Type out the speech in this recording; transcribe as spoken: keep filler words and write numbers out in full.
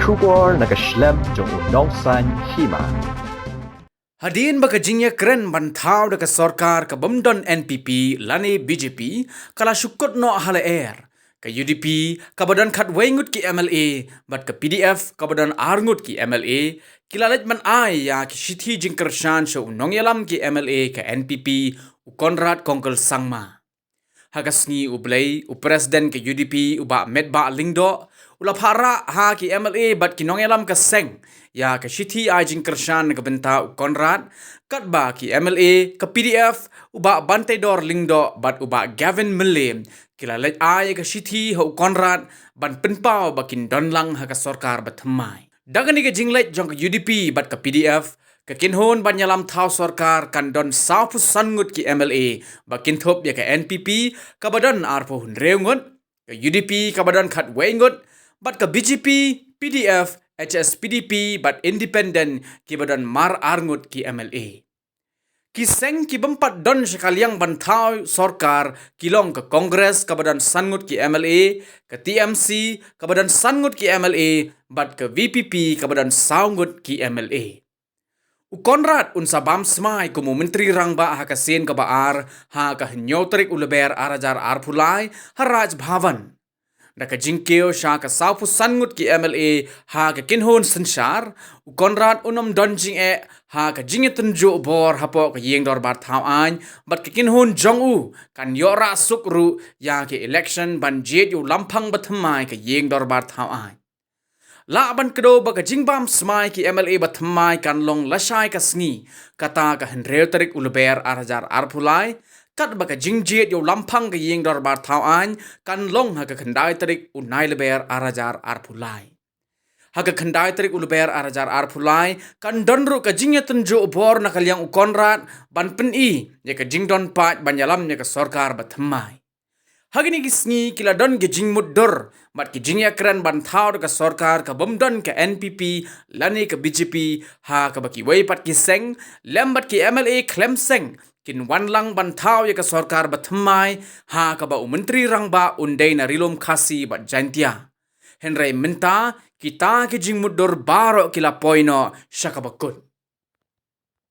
Khubor na ka shlem jong u Nongsaiñ Hima. Hadien ba ka jingïakren ban thaw da ka sorkar ka bym don N P P lane B J P ka la shu kut noh ha lyer, ka U D P kaba don khatwei ngut ki M L A bad ka P D F kaba don ar ngut ki M L A ki la leit ban ai ïa ki shithi jingkyrshan sha u nongïalam ki M L A ka N P P, u Conrad Kongkal Sangma. Ha ka sngi U Blei, u President ka U D P, u Bah Metbah Lyngdoh, u la phah rah ha ki M L A bad ki nongïalam ka seng ïa ka shithi ai jingkyrshan na ka bynta u Conrad, katba ki M L A ka P D F, u Bah Banteidor Lyngdoh bad u Bah Gavin Mylliem ki la leit ai ïa ka shithi ha u Conrad ban pynpaw ba kin don lang ha ka sorkar ba thymmai. Da kane ka jingleit jong ka U D P bad ka P D F, ka kynhun ban ïalam thaw sorkar kan don sawphew san ngut ki M L A ba kynthup ïa ka N P P kaba don arphew hynriew ngut, ka U D P kaba don khatwei ngut, bad ka B J P, P D F, H S P D P bad Independent kiba don mar ar ngut ki M L A. Ki seng ki bym pat don sha ka liang ban thaw sorkar ki long ka Congress kaba don san ngut ki M L A, ka T M C kaba don san ngut ki M L A, bad ka V P P kaba don saw ngut ki M L A. U Conrad un sa bam smai kum u Myntri Rangbah ha ka sien kaba ar ha ka hynñiew tarik u Lber ar hajar arphew lai ha Raj Bhavan. Da ka jingkiew sha ka sawphew san ngut ki M L A ha ka kynhun synshar, u Conrad un ym don jingeh ha ka jingïatynjuh bor hapoh ka ïing dorbar thaw aiñ, bad ka kynhun jong u kan ïoh rah suk ruh ïa ka election ban jied ïa u lamphang ba thymmai ka ïing dorbar thaw aiñ. Lah ban kdew ba ka jingbam smai ki M L A ba thymmai kan long lashai ka sngi, kata ka hynriew tarik u Lber ar hajar arphew lai, katba ka jingjied ïa u lamphang ka ïing dorbar thaw aiñ kan long ha ka khyndai tarik u Nai Lber ar hajar arphew lai. Ha ka khyndai tarik u Lber ar hajar arphew lai kan don ruh ka jingïatynjuh bor na ka liang u Conrad ban pyni ïa ka jingdon paid ban ïalam ïa ka sorkar ba thymmai. Ha kine ki sngi ki la don ki jingmutdur bad ki jingïakren ban thaw da ka sorkar ka bym don ka N P P lane ka B J P, ha kaba kiwei pat ki seng lem bad ki M L A khlem seng kin wan lang ban thaw ïa ka sorkar ba thymmai, ha kaba u Myntri Rangbah un dei na Ri-lum Khasi bad Jaintia. Hynrei mynta kita ki jingmutdur baroh ki la poi noh sha kaba kut.